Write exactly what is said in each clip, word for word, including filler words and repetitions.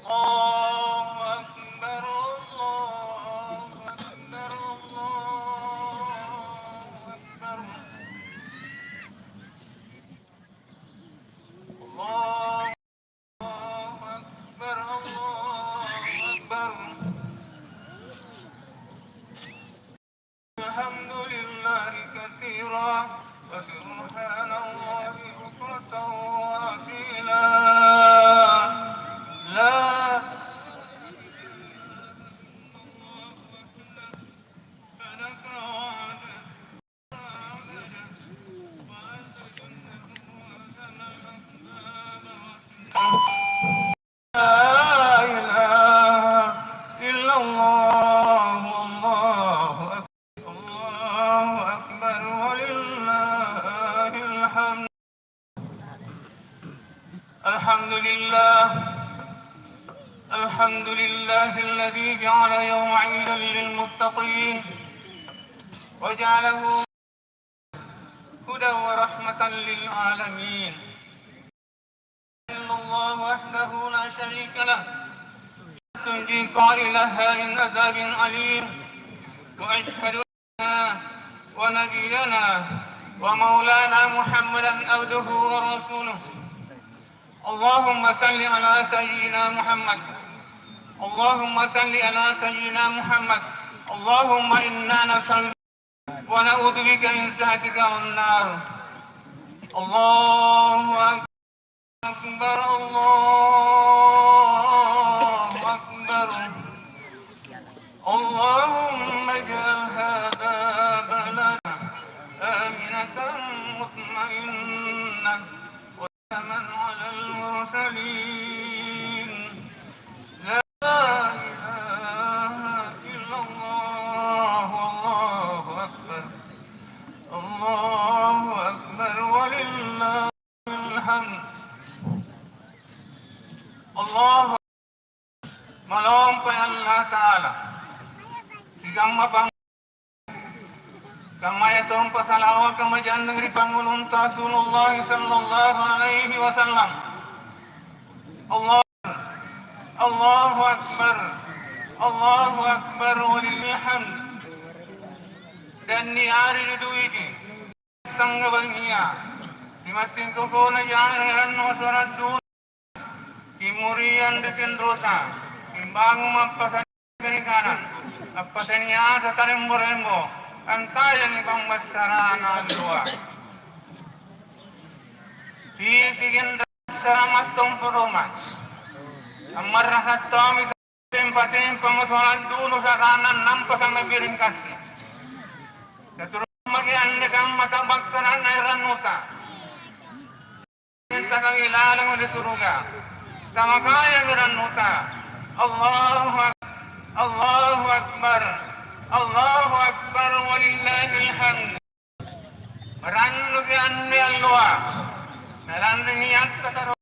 الله أكبر، الله أكبر، الله أكبر. الله أكبر، الله أكبر. الحمد لله كثيرا، وسبحان الله بكرة وأصيلا. لا إله إلا الله وحده، صدق وعده. لا إله إلا الله، الله أكبر، الله أكبر، ولله الحمد. الحمد لله، الحمد لله الذي جعل يوم عيد للمتقين وجعله هدى ورحمة للعالمين. إلا الله وحده لا شريك له، تنجي قائلها من عذاب أليم. وأشهد أن ونبينا ومولانا محمدا عبده ورسوله. اللهم صل على سيدنا محمد. اللهم صل على سيدنا محمد. اللهم إنا نسألك ونعوذ بك من سخطك والنار. الله أكبر، الله أكبر. اللهم اجعل هذا بلدا آمنة مطمئنة. وسلاما على المرسلين. لا إله إلا الله، الله أكبر، الله أكبر، ولله الحمد. الله. Malompai Allata'ala. Sikamma pang-, kammaya tompa salawaka majannang ri Pangngulunta Rasulullah sallallahu alaihi wasallam. Allah, Allahu Akbar, Allahu Akbar, walillahil hamd. Dan niari duduiji. Tangnga bangngia, ri massing kokona jari rannu suara dulu, kimmuriang ri kenrota, kimbangung mappasani kanang, appasaniasa tarembo-rembo, antayangi pammassarana alloa. Sisi genra saramat tompo roma, ammarrasa tommi. Tempa-tempamo sola dulu sa'ranna nampa sambabiring kassi. Naturung maki anne kamma ta'bakkara'na erannuta. Minta kami lalang ri suruga. Tamakayami rannuta. Allahu Ak-, Allahu Akbar. Allahu Akbar, walillahil hamd. Rannuki anne alloa, nalanri niatta taro-,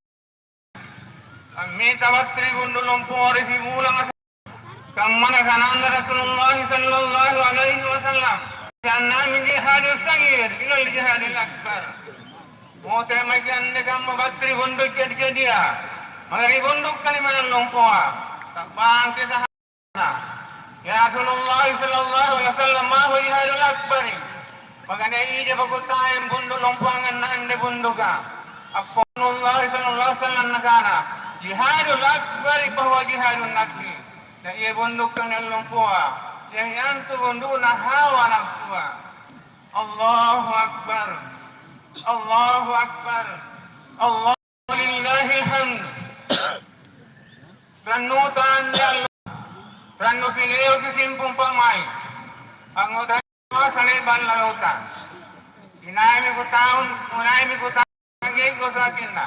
ammita battu ri bundu' lompoa ri sibulanga sa-, kamma nakananna Rasulullah sallallahu alaihi wasallam, "Ja'alna min jihadis saghir ilal jihadil akbar." Mote maki anne kamma battu ri bundu' ca'di-ca'dia, mae ri bundu' kalimanang lompoa, ta'bangki saha-, Ya Rasulullah sallallahu alaihi wasallam, "Ma huwa jihadul akbari?" Makana ija pakuta'nang bundu' lompoanganna anne bunduka. Appo Rasulullah sallallahu alaihi wasallam nakana, "Jihadul akbari fahuwa jihadun nafsi." Na ia bunduka anne lompoa, iami antu bundu'na hawa nafsua. Allahu Akbar. Allahu Akbar. Allah. Walillahil hamd. Rannuta anne allo, rannu sileoki simpung pa'mai'. Angngotangi puasa le'ba' lalota. Inaimi kutaung, inaimi kutaung gego sakinna.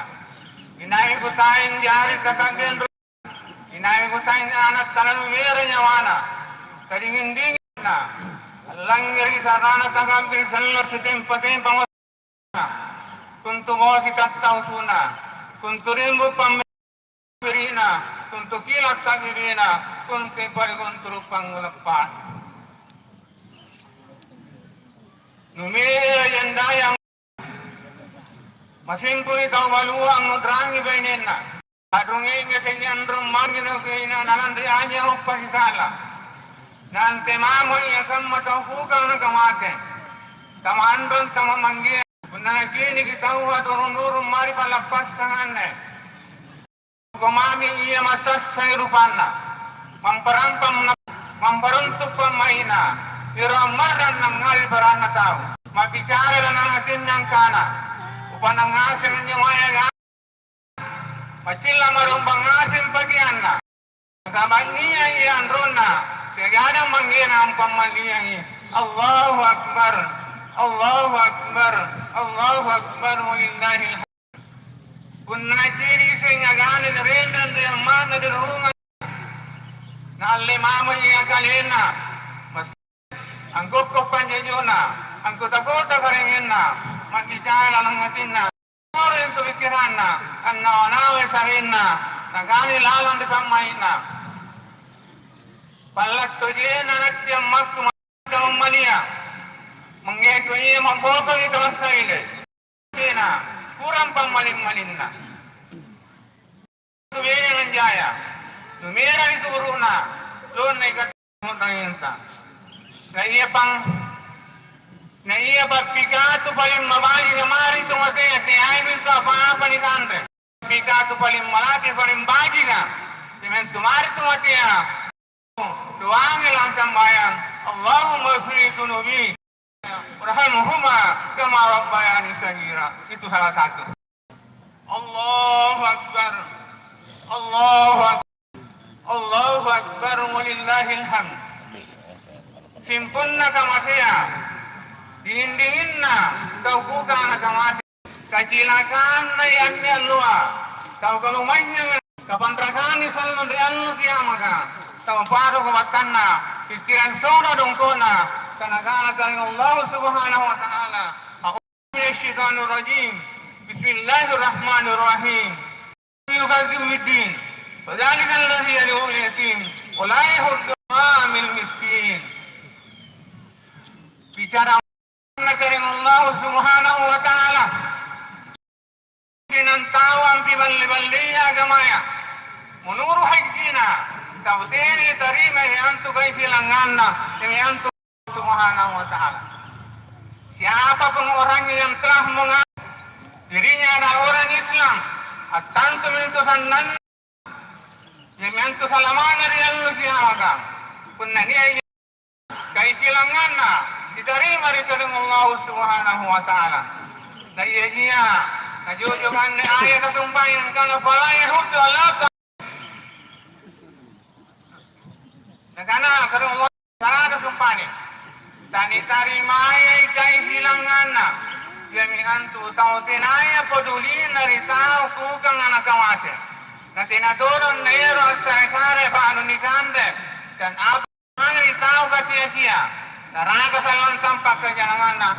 Inaimi kutaeng jari katabbenro. Inaimi kutaeng ana' tala numera nyawana. Kadinging-dinginna. Allangngeri sarana tagampiri sallo sitempa-tempa. Kontu bosi tattausuna, kontu rimbu pammiri'na, kontu kila' ta'bibina, kontu pari konturu pangngulappa'na. Numea jandayang, masimpui tau balua angngu'rangi bainenna. A'rungngeng ngasengi anrong mange nakuina nalanri anjo passisala. Naante mamo ia kamma tau kukang nakamase. Tama anrong tama manggea. Punna naciniki taua durung-durung mae ri pa'lappassanganne. Ko mami ia masassai rupanna. Mamparampang na-, mamparuntu' pammai'na. Iro ammarrang nangngali paranna tau. Mabbicara lalang atinna angkana, "Upanang ngaseng anjo mae." Macilla marombang ngaseng pakeanna. Tamanniai anronna, siagang manggena ampammanniangi. Allahu Akbar, Allahu Akbar, Allahu Akbar, walillahil hamd. Punna nacini' seng agane narenreng ri amma'na ri rurungang, naalle mamoi ia kalenna. Anggokko panjajona, anggota-gota karaenganna, ma'bicara lalang atinna, poro antu pikkiranna, annawa-nawai sarenna, nakanai lalang ri pammai'na. Palla' tojena nakke ammakku ma-, kamammalia, manggeku ia mabbokoki tamassaile. Cena, kurang pammaling-malinna. Nubenang anjaya, numeraki tuburu'na, lonna ikatte mu'nangenta. Na ia pang-, na ia pappikatu paling mabajika mae ri tu matea, teai mintu apa-apa nikanre. Pappikatu paling malapi paling bajika, teai mintu mae ri tu matea. Doangi lalang sambayang, "Allahumma ighfir li dzunubi, warhamhuma kama rabbayani shaghira." Itu salah satu. Allahu Akbar. Allahu Akbar. Allahu Akbar, walillahil hamd. Simpunna kamasea, dinging-dinginna tau kukang nakamase. Kacilakanna anne alloa, tau kalumanynyanga, kapanrakangi sallang ri allo kiamaka, tau paroko battanna, pikkirang sono dongko'na, kana-kana Karaeng Allahu Subhanahu wa Ta'ala. A'udzu minasyaitonir rajim. Bismillahirrahmanirrahim. Yukazzibu biddin. Fadzalika alladzi yad'ul yatim wa la yahuddu 'alal miskin. Bicara Karaeng Allahu Subhanahu wa Ta'ala. Sinang tau ampiballi-ballia agamaya. Menuru' haggina, tau tena tarima mi antu kaisilanganna, mi antu Subhanahu wa Ta'ala. Siapapun orangnya yang telah mengaku dirinya adalah orang Islam, attantu mintu sannanna, Iami antu salama'na ri allo kiamaka. Punna nia' kaisilanganna nitarima ri Karaeng Allahu Subhanahu wa Ta'ala. Na iaji najojo anne ayaka sumpaeng angkana, "Fala yahuddu 'ala ta-," Nakana Karaeng Allahu Ta'ala sumpane, "Tanitarimayai kaisilanganna, iami antu tau tenaya pedulina ri tau kukang ana' kawase. Na tena todong naero' assare-sare ba'nu nikanre, dan apa mange ri tau kasi-asia, naraka sallang tampa' kajalanganna."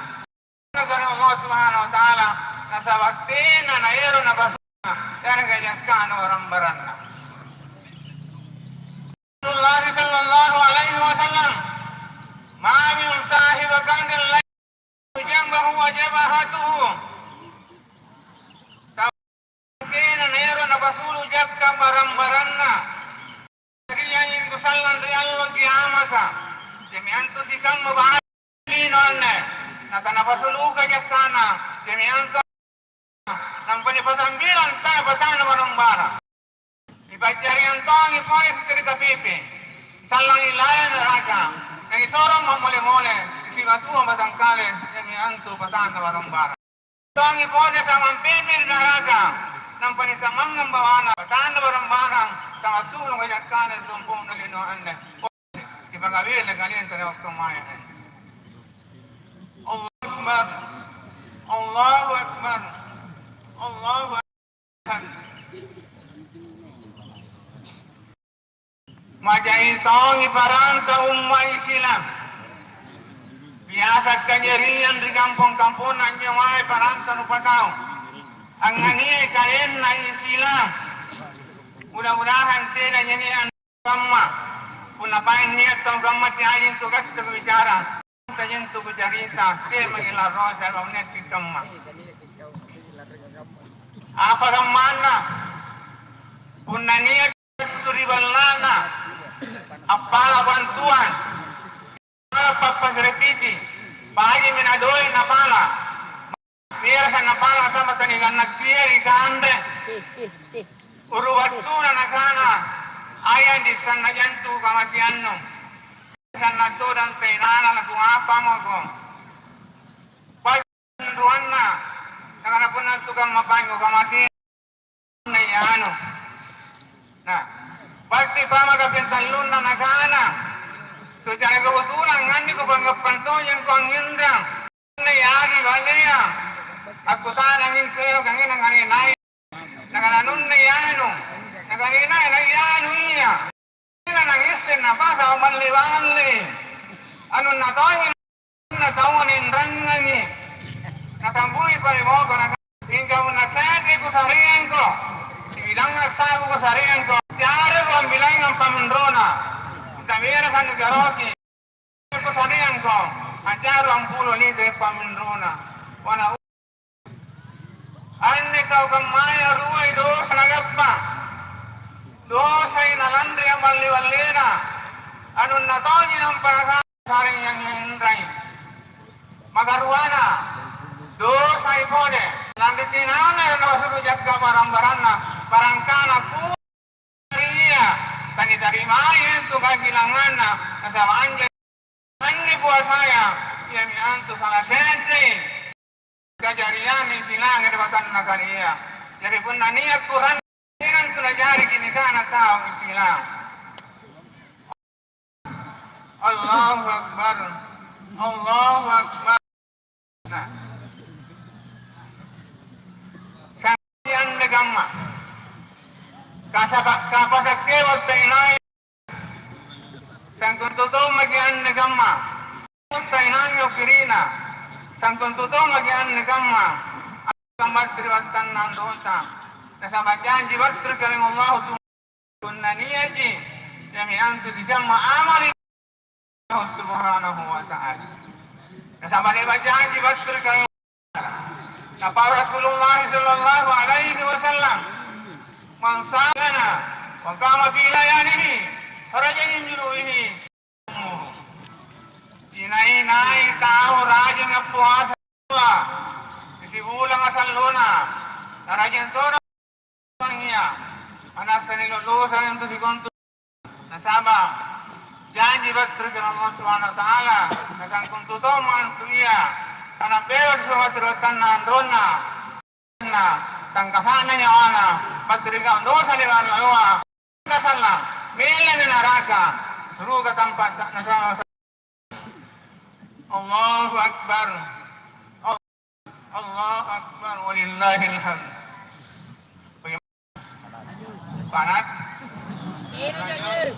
Karaeng Allah Subhanahu wa Ta'ala, nasaba' tena naero' napasuna yareka jakka'na barang-baranna. Rasulullah sallallahu alaihi wasallam, "Ma min sahibi kanzin la jambahu wa jabhatuhu." Tena naero' napasulu' jakka' barang-baranna. Ri anjo sallang ri allo kiamaka, iami antu sikamma baju lino anne, nakanapasuluka jakka'na, iami antu, nampa nipasambilang tae' patanna barang-barang. Nipa'jariang tongi pole sicarita pipi, sallang ilalang naraka, nanisoro mammole-mole, sibatuang batangkale, iami antu patanna barang-barang. Tongi pole samang pipi ri naraka, nampa nisamangang bawana, patanna barang-barang, tamasulu kajakka'na ri lompo'na lino anne. Kipangawili kalenna ri wattu maya. Allahu Akbar. Allahu Akbar. Allahu Akbar. Majai tongi paranta umma' Isilang. Biasa kajariang ri kampong-kamponna anjo mae paranta rupatau. Angnganiai kalenna Isilang. Mudah-mudahan tena nyaniang kamma. Punna paeng nia' tau kamma teaiji antu gasseko bicara. Antu kucarita, teai maki' larroa saba' nia'ki kamma. Apa kammanna? Nia' battu ri balla'na, appala' bantuang, appala' pappasere piti, baji'mi nadoe' napala'. Biasa napala' saba' taniganna kia ri kanre. Uru battuna nakana, "Aya anjo sanna' jantu kamasiannu. Sanna' todong tena nakungapamako." Panruanna, nakana, "Punna antu kamma panjo kamasiang." Naianu. Nah, pasti pamaka pintallunna nakana, "Secara kebetulan nganni kupanggappang tojeng ko angnginrang." Naiadi ballea, akkuta'nang intu ero' kangnginrang nganai-nai. Nakana, "Nunna ianu?" Nakana, "Nai-nai ianu iya." Tena nangisseng napasau balle-balle. Anunna tongi na taua nainrangngangi. Natambui palemoko, nakana, "Mingka punna se're kusareangko, sibilangngang sa'bu kusareangko, jareko ambilangang pamminrona. Mingka biasa nugaroki, kusareangko, a'jari ruampulo literi pamminrona." Wana Anne tau kammaya ruai dosa nagappa. Dosai nalanri amballe-ballena. Anunna tonji nampa nasareng yang inrai. Makaruana, dosai pole. Lanri tenana nasuro jakka barang-baranna, barangkana ku Iya, tanitarimai antu kasilanganna, nasaba' anjo anne puasaya, iami antu sala se'rei kajarianna Isilanga ri batanna kalia. Jari punna nia' kurang, tena antu najariki nikana tau Isilang. Allahu Akbar. Allahu Akbar. Nah. Sangkamma anne kamma. Kasaba' kapasakkewa tainai. Sangkontu tommaki anne kamma. Tainai okkirina. Sangkontu tommaki anne kamma. Kamma ri wattanna anrota. Nasaba' janji battu ri Karaeng Allahu Punna nia'ji, iami antu sikamma amali Allah Subhanahu wa Ta'ala. Nasaba' le'ba' janji battu ri kau. Napau Rasulullah sallallahu alaihi wasallam, "Man shama wa qama fi layalihi, kharaja min junubihi." Inai-nai tau rajing appuasa ri sibulanga sallona, narajing todo Ia, manassa nilolosang antu sikontu. Nasaba' janji battu ri Allah Subhanahu wa Ta'ala, nasangkontu tommo antu ia, kana belo ri sewwa ri wattanna anronna, na tangkasa'na nyawana, battu ri gau' dosa le'ba' alloa, kasalla, mellemi naraka, suruga tampa'ta, nasaba' Allahu Akbar. Allahu Akbar, walillahil hamd. Panas? Dingin, Jajir.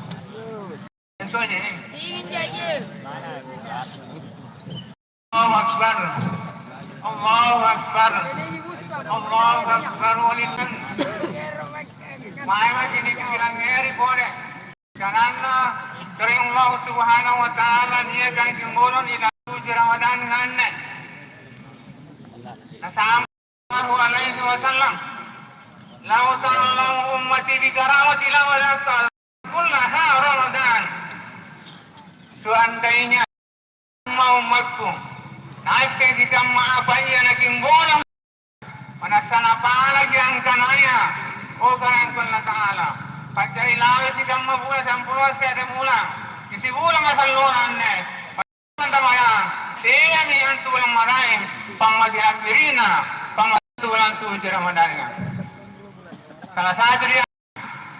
Contohnya ini. Dingin, Jajir. Allahu Akbar. Allahu Akbar. Allahu Akbar, walillahil hamd. Mae maki nibilang eri pole. Kananna, Karaeng Allahu Subhanahu wa Ta'ala niaka nikimbolong ri Ramadan anne. Nasaba' Sallallahu alaihi wasallam, "Lau ta'lamu ummati bi karamati la wadatta kullaha Ramadan." Seandainya umma-, ummatku naasseng sikamma apa ia nakimbolong, manassa napalaki angkanaya, o Karaengku Allata'ala, pa'jari lawe sikamma bulang sampuloa se're bulang, ri sibulanga sallona anne, Antamayang, teami antu bulang maraeng, pammase lakkiri'na, pammase bulang suci Ramadanga. Salah satu ri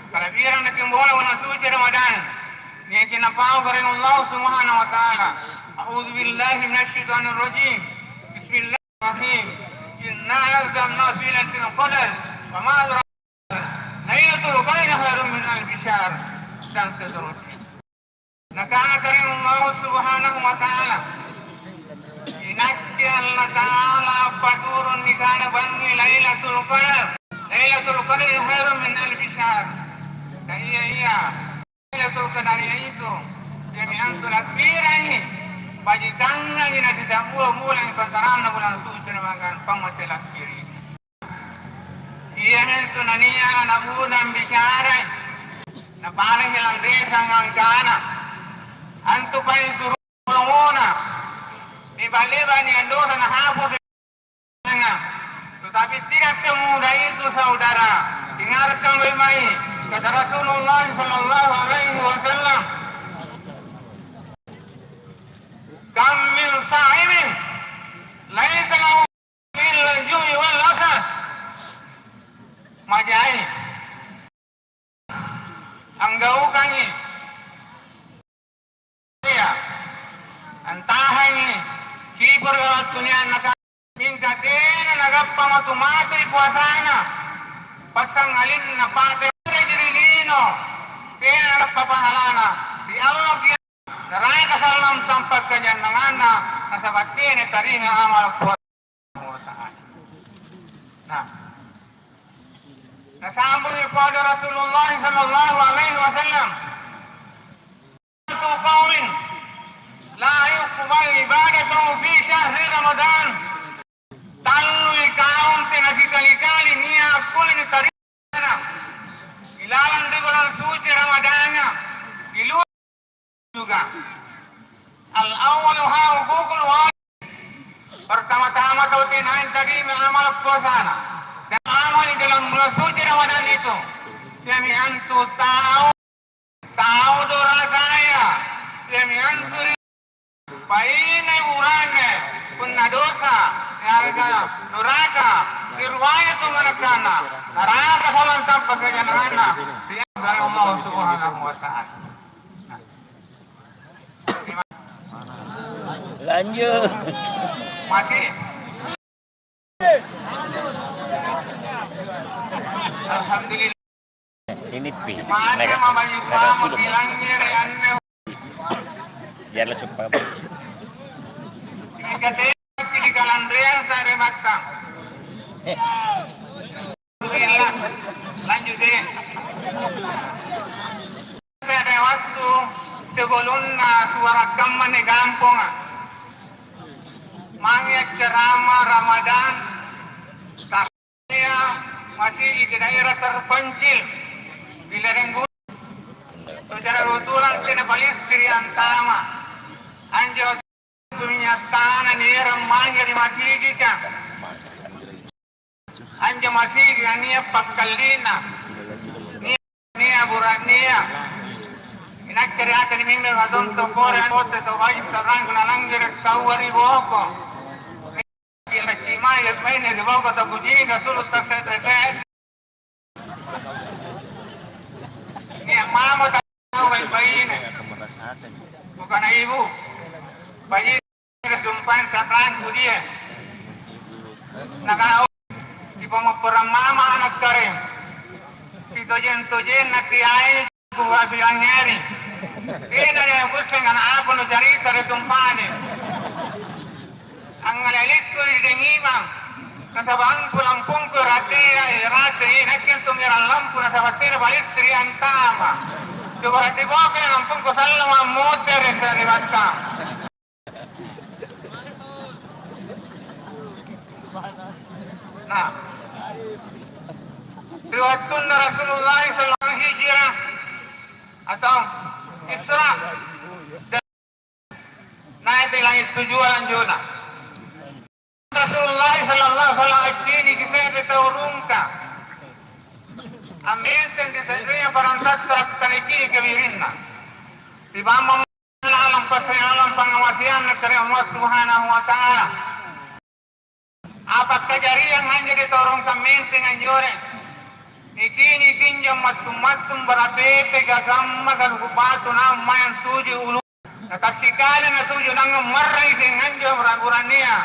kala'birang nakimbolong bulang suci Ramadan, niaki napau Karaeng Allahu Subhanahu wa Ta'ala. A'udzu billahi minasyaitonir rajim. Bismillahirrahmanirrahim. Inna anzalnahu fi lailatul qadar. Wa ma adraka Lailatul Qadri khairun min alfi syahr, dan seterusnya. Nakana Karaeng Allahu Subhanahu wa Ta'ala, "Inakke Allata'ala appaturung nikana bangngi Lailatul Qadar. Lailatul Qadri khairun min alfi syahr." Na ia-ia Lailatul Qadar iaitu, iami antu lappirangi, bajikangangi nasisa'bua bulang pantaranna bulang suci Ramadan, pammase lakkiri. Iamintu nania' ana' budang bicarai, Paling jelang desa angkana, antu paling suru-, surungona, nibaleba niandosa nahapusi. Tetapi tidak semudah itu, saudara. Dengarkan baik-baik kata Rasulullah sallallahu alaihi wasallam, "Kam min sha'imin laisa lahu illa ju'i wal asas." Majai. Anggaukangi. Iya. Antahangi. Siporo wattu nia'na ka-, mingka tena nagappa matu-matu ri koasana. Passangalinna pa'te ri lino. Tena nagappa pahalana. Ri Allah Naraika sallang tampa' kanynyannanganna, nasaba' tena tarima amala' puasa. Nah, nasambungi pole Rasulullah sallallahu alaihi wasallam, "Salatu qaumin la yuqbalu ibadatuhu fi syahri Ramadan." Tallui kaum tena sikali-kali nia' akkulle nitarima ilalang ri bulang suci Ramadanga, di luar juga. Al-awwalu haqququl wajib. Pertama-tama tau tenaeng tadimi amala' puasana. Dan amali dalam bulan suci Ramadan itu, iami antu tau, tau dorakaya, iami antu ri-, baine burane, punna dosa, yarega doraka, ri ruaya tu manakana, naraka sallang tampa' kanynyannanganna ri Allah Subhanahu wa Ta'ala. Lanjut. Masih. Alhamdulillah. Ini pi. Mana mabaju pamo di langit anne. Biar lesu pamo. Mingka teaki di kalanreang sare mattang. Eh. Alhamdulillah. Lanjut deh. Pada waktu sebelumna suara kamma ni kamponga. Mange ceramah Ramadan, tak-, ya, masih di daerah terpencil di lereng gunung. Saudara kebetulan kena palistri antama. Anjo Tunyattana nierang mange ri masigika. Anjo masigika nia' pakkalli'na. Nia', nia' bura'nia. Inakke ri ata nimimbe matonto pore anggota tau baji' sarrangku nalanggere' taua ri boko. Cilacci mae, baine ri boko tapujika sulu' tase're-se're. Nia' mamo tau bai-baine. Bukana ibu. Baine sumpaeng sarrangku dia. Nakana, "Oh, ipamopporang mama ana' karaeng. Sitojeng-tojenna kiai." Kubilang ngeri. Tena nakusseng ana' apa nucarita ri tumpane. Angngalelikku ri dengimang. Nasaba' angku lampungku ratea, eh, rate, eh, nakke antu ngerang lampu nasaba' tena palistri antama. Coba rate boke lampungku sallang ammotere sari'battang. Nah, ri wattunna Rasulullah sallallahu alaihi wasallam hijrah atau Isra, naik di langit tujuh lanjuna. Rasulullah sallallahu alaihi wasallam acciniki se're tau rungka. Ammenteng ri se'rea parang tattara' naicini' kabirinna. Ri bambang lalang passayalang pangngamaseanna kare Allah Subhanahu wa Ta'ala. Apa kajariang anjo di torong kammenteng anjoreng? Nicini' kinjo mattung-mattung bara pepe gagamma kaluku batu naung mae antuju ulu. Natassikali natuju naung marrang iseng anjo ragu-rannia.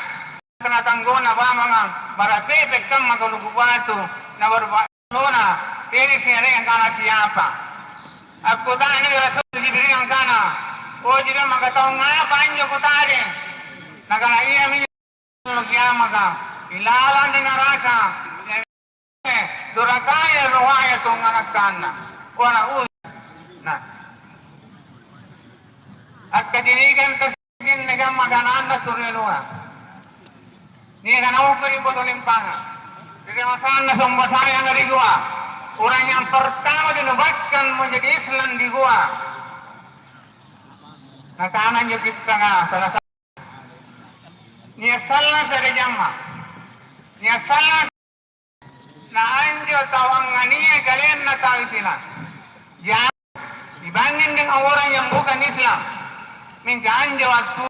Kena tanggona bamanga bara pepe kamma kaluku batu. Nabaru Lona, tena siareang kana siapa. Akkuta'nai Rasul Jibril angkana, "O Jibril, maka taung apa anjo kuta'nang?" Nakana, "Iaminjo kiamaka, ilalang ri naraka, dorakaya rohaya tong anakkanna." Wana uji. Nah. Akkacinikangi kamma kananna tu rioloa. Niaka naungku ri poto limpanga. Ri kamasanna somba sayanga ri gua. Orang yang pertama dinobatkan menjadi Islam di gua. Nakana anjo kittaka, salah satu. Nia' sallang se're jamma. Nia' sallang. Na anjo tau angngania kalenna tau Islam. Ya, dibanding dengan orang yang bukan Islam. Mingka anjo wattu,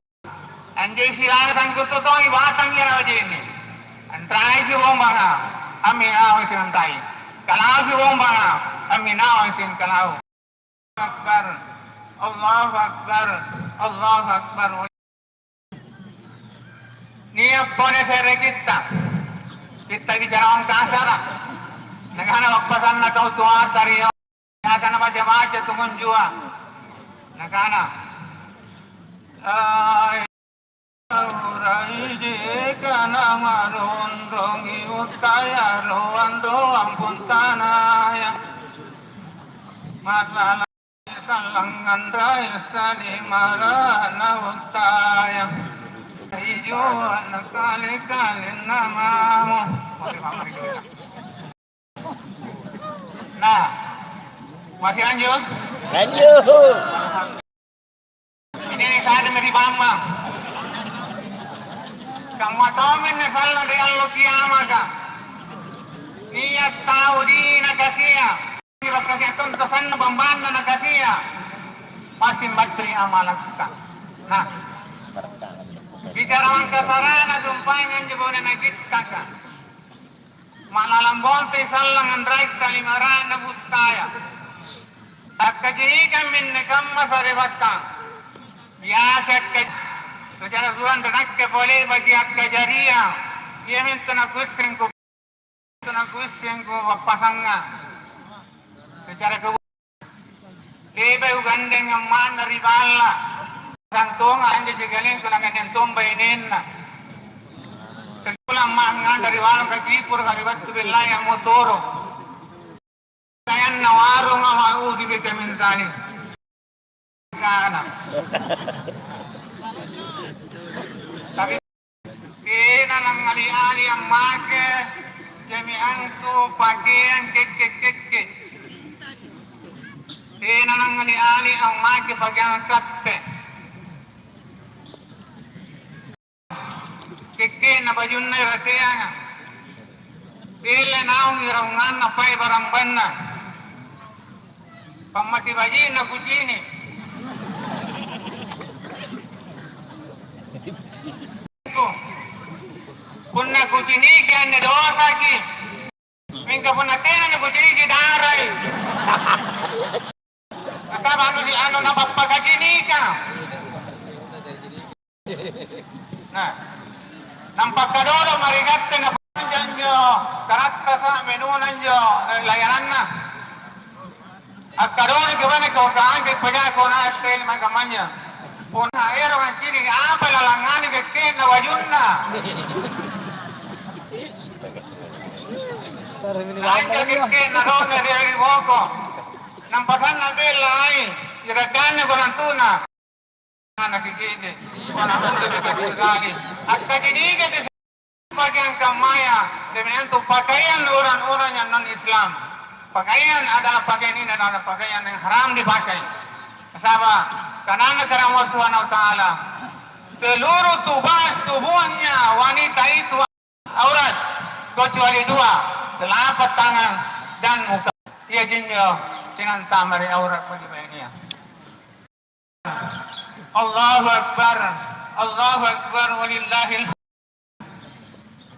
anjo Islam sanggutu tongi batang ia nabaje'ne. Antai si bombanga, amminawang si antai. Kalau si bombanga, amminawang si kalau. Akbar, Allahu Akbar, Allahu Akbar. Nia' pole se're kitta, kitta bicarawang kasara'. Nakana pappasanna tau toata ri, nakana baca-baca tu munjua. Nakana, "Ai, Aura ijika namarundungi uttaya roang-roang puntanaya. Ma'lala sallang anrai salimarana uttaya. Ijo nakali-kalinna mamo." Nah, masih lanjut? Lanjut. Ini nih, saya dengar di Bambang. Kamma tommi nasallang ri allo kiamaka. Nia' tau dina kasia. Sibakkasia tonto sanna bambanna nakasia. Pasti batteri amalakka. Nah, bicara mangkasarana sumpanya anjo bone nakittaka. Ma'lalang bontai sallang anrai salimarana buttaya. Akkacinikammi anne kamma sarebattang. Biasa akka-, secara Tuhan tanakke pole bagi akkajariang. Iamintu nakuisseng ku, nakuisseng ku pappasanga. Secara ke Le'bai' kugandeng amma'na ri balla'. Santonga anjo sikalingku nagandeng tong bainenna. Sekolah amma' angnganda ri warung kacipuru' ri battu bellai ammotoro'. Sayanna warunga, a'udzubika min dzalik. Kana. Tapi Tena nangngali-ali ammake jami antu pakeang kekke-kekke. Tena nangngali-ali ammake pakeang sappe. Kekke'na bajunna irateanga. Pelle naung iraunganna pae barambanna. Pammati baji'na kucini'. Punna kuciniki anne dosaki. Mingka punna tena nakuciniki darai. Nasaba' anu, anu napappakacinika. Nah, nampa kadoro mari katte na panjang anjo karattasa' menuna anjo, eh, layananna. Akkadoro ke bane kau kaangke pajaga kau na S L maka manya. Punna ero' ancini apa lalangngani kekke'na bajunna. Lanjaki kekke'na rona ri, ri boko. Nampa sanna' bellai, iraganna konantuna. Ana sikidi, wana muda kekke'na kali. Akkaciniga pakeang kammaya, demi antu pakaian orang-orang yang non-Islam. Pakaian adalah pakaian ini adalah pakaian yang haram dipakai. Nasaba' kananna Karaeng Subhanahu wa Ta'ala, seluruh tuba-, tubuhnya wanita itu aurat, kecuali dua, telapak tangan dan muka. Ia jinjo tinantama ri aurat bagi bainea. Allahu Akbar, Allahu Akbar, walillahil.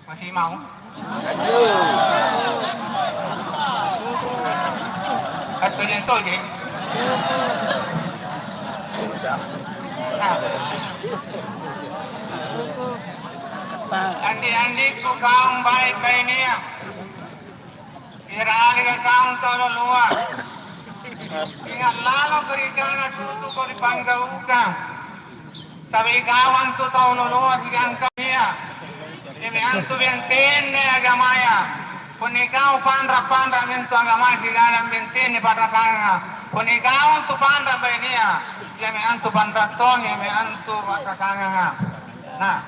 Masih mau? Atau yang tahu je? Nah. Andi-andiku kaum baik-baiknya. Iralika kaung tau loloa. Inga' lalo ri kana tutuko ri panggaukang. Saba' ikau antu tau loloa siagang ia. Iami antu bentenne agamaya. Punna ikau panra'-panra' mintu agamaya siagang bentenne pa'rasanganga. Punna ikau antu panra' bainea, iami antu panra' tongi, iami antu pa'rasanganga. Nah.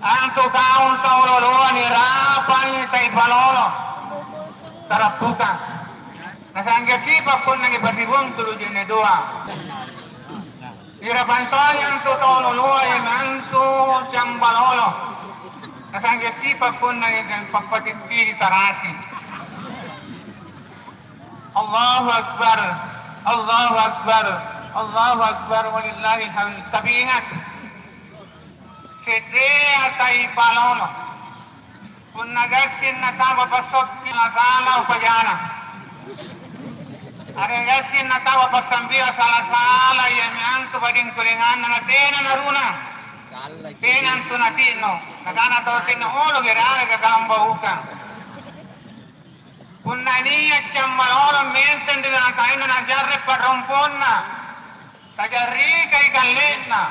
Antu kaung tau loloa nirapangi taipalolo, tarappuka. Nasangga sipa' punna nipasibuntulu' je'ne' doa. Irapang tongi antu tau loloa, iami antu cambalolo. Nasangga sipa' punna nipappatittili tarasi. Allahu Akbar, Allahu Akbar, Allahu Akbar, walillahil hamd. Tapi ingat, se'rea tai palolo. Punna gassing nataba passokki, sala-sala upajana. Are gassing nataba passambila, sala-sala iami antu badingkulinganna, natena naruna. Tena antu nati'no. Nakana tau tinna, "Olo, gerareka kalambaukang." Punna nia' cambalolo menteng ri bangkaenna, najarre' pa'romponna, tajarrikai kalle'na,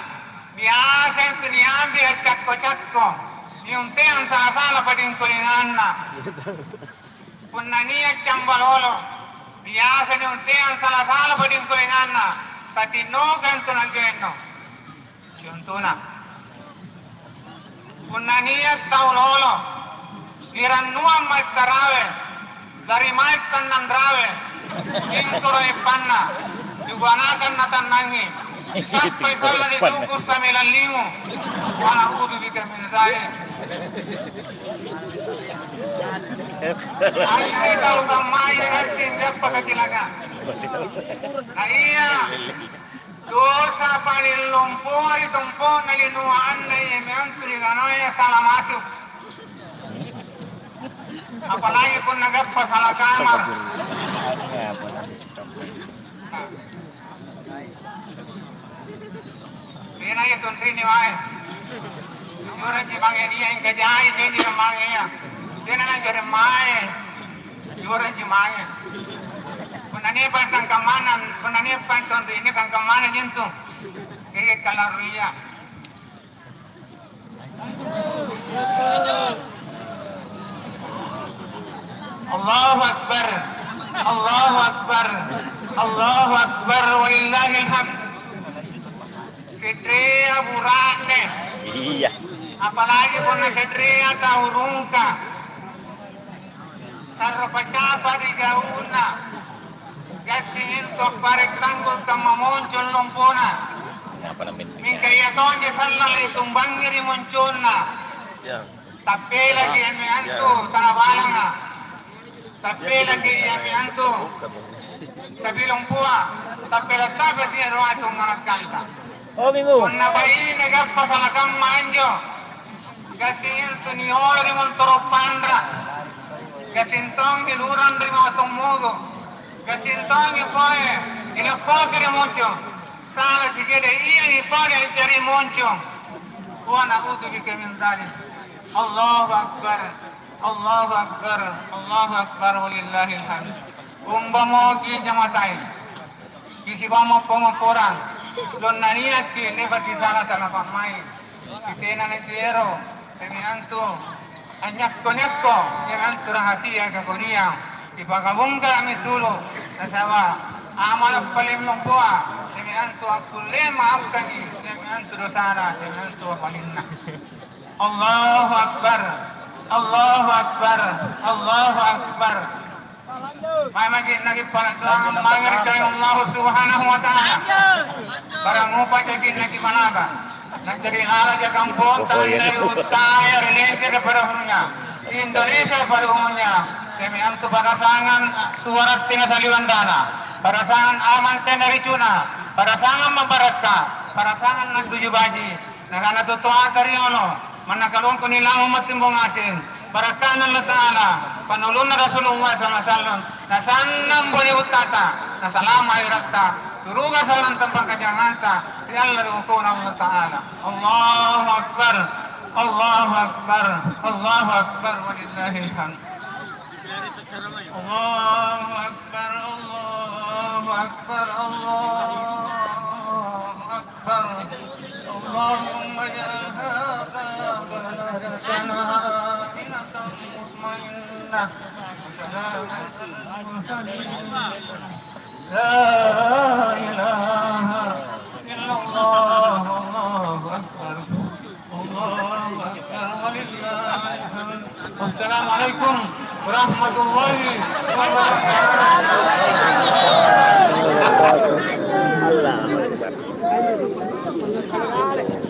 biasa intu niambi' accakko-cakko, niunteang sala-sala padingkulinganna. Punna nia' cambalolo, biasa niunteang sala-sala padingkulinganna, tati'noka intu nagenno. Contona, punna nia' tau lolo, nirannuang mae' tarawe, lari mae' tannang rawe, ingkoro eppanna, juganakang natannangi, sappai sallo ri juku' sambilang limu, wa na'udzubika min dzalik. Anne tau kammaya gassing gappa kacilaka. Na ia Dosa paling lompoa ri tompo'na linoa anne, iami antu ri kanaya sala masu'. Apalagi punna gappa sala kamar. Tena ia tonrinni mae. Anjoranji mange nia' engka jai, janji mange ia. Tena nanjoreng mae. Anjoranji mange. Punna nia'pa sangkammanang, punna nia'pa tonrinni sangkammanang jintu. Keke kalarruia. Allahu Akbar. Allahu Akbar. Allahu Akbar, walillahil hamd. Se'rea bura'ne. Iya. Apalagi punna se'rea tau rungka. Sarro pacapa ri gaunna. Gassing intu appare' tanggul kamma moncong lompona. Mingka ia tonji sallang ri tumbangi ri monconna. Ya. Tappelaki anne antu tana balanga. Tappelaki iami antu tapi lompoa, tappela' capasi ero atu marakkanta. Oh, Minggu. Punna baine gappa sala kamma anjo, gassing intu niolo ri montoro' panra', gassing tongi lurang ri mawatong mogo, gassing tongi poe nilappoki ri moncong. Sala sikede iami pole a'jari moncong. Wa na'udzubika min dzalik. Allahu Akbar. Allahu Akbar, Allahu Akbar, walillahil hamd. Umba moki jamatae. Kisibamo pongopporang. Donna niakki le'ba' sisala-sala pa'mai'. Kitena nakiero, temi antu anyakko-nyakko, temi antu rahasia kakonia. Ipakabungkara'mi sulu', nasaba' amala' paling lompoa, temi antu akkulle maafkangi, temi antu dosana, temi antu apalinna. Allahu Akbar, Allahu Akbar, Allahu Akbar. Mae maki' naki' pala' doang mange ri Karaeng Allahu Subhanahu wa Ta'ala. Barang upa' jaki' naki' malaba. Na'jari alaja kamponta anne ri uttaya ri lengkere pada umurnya. Indonesia pada umurnya. Temi antu parasangan suara tena saliwandana. Parasangan aman tena ricuna. Parasangan mabarakka. Parasangan natuju baji'. Nakana tu toata riolo, manna kalongko nilamung mattimbo ngaseng, barakka'na Allata'ala, panulunna Rasulullah sallallahu alaihi wasallam, nasannang bone uttata, nasalama' aeratta, suruga sallang tampa' kajanganta ri Alla ri bokona Allata'ala. Allahu Akbar, Allahu Akbar, Allahu Akbar, walillahil hamd. Allahu Akbar, Allahu Akbar, Allahu Akbar. اللهم اجعل هذا بلدنا آمنة مطمئنة وسلاما على المرسلين. لا إله إلا الله. الله أكبر. الله أكبر ولله الحمد. والسلام عليكم warahmatullahi wabarakatuh. Allahu Akbar.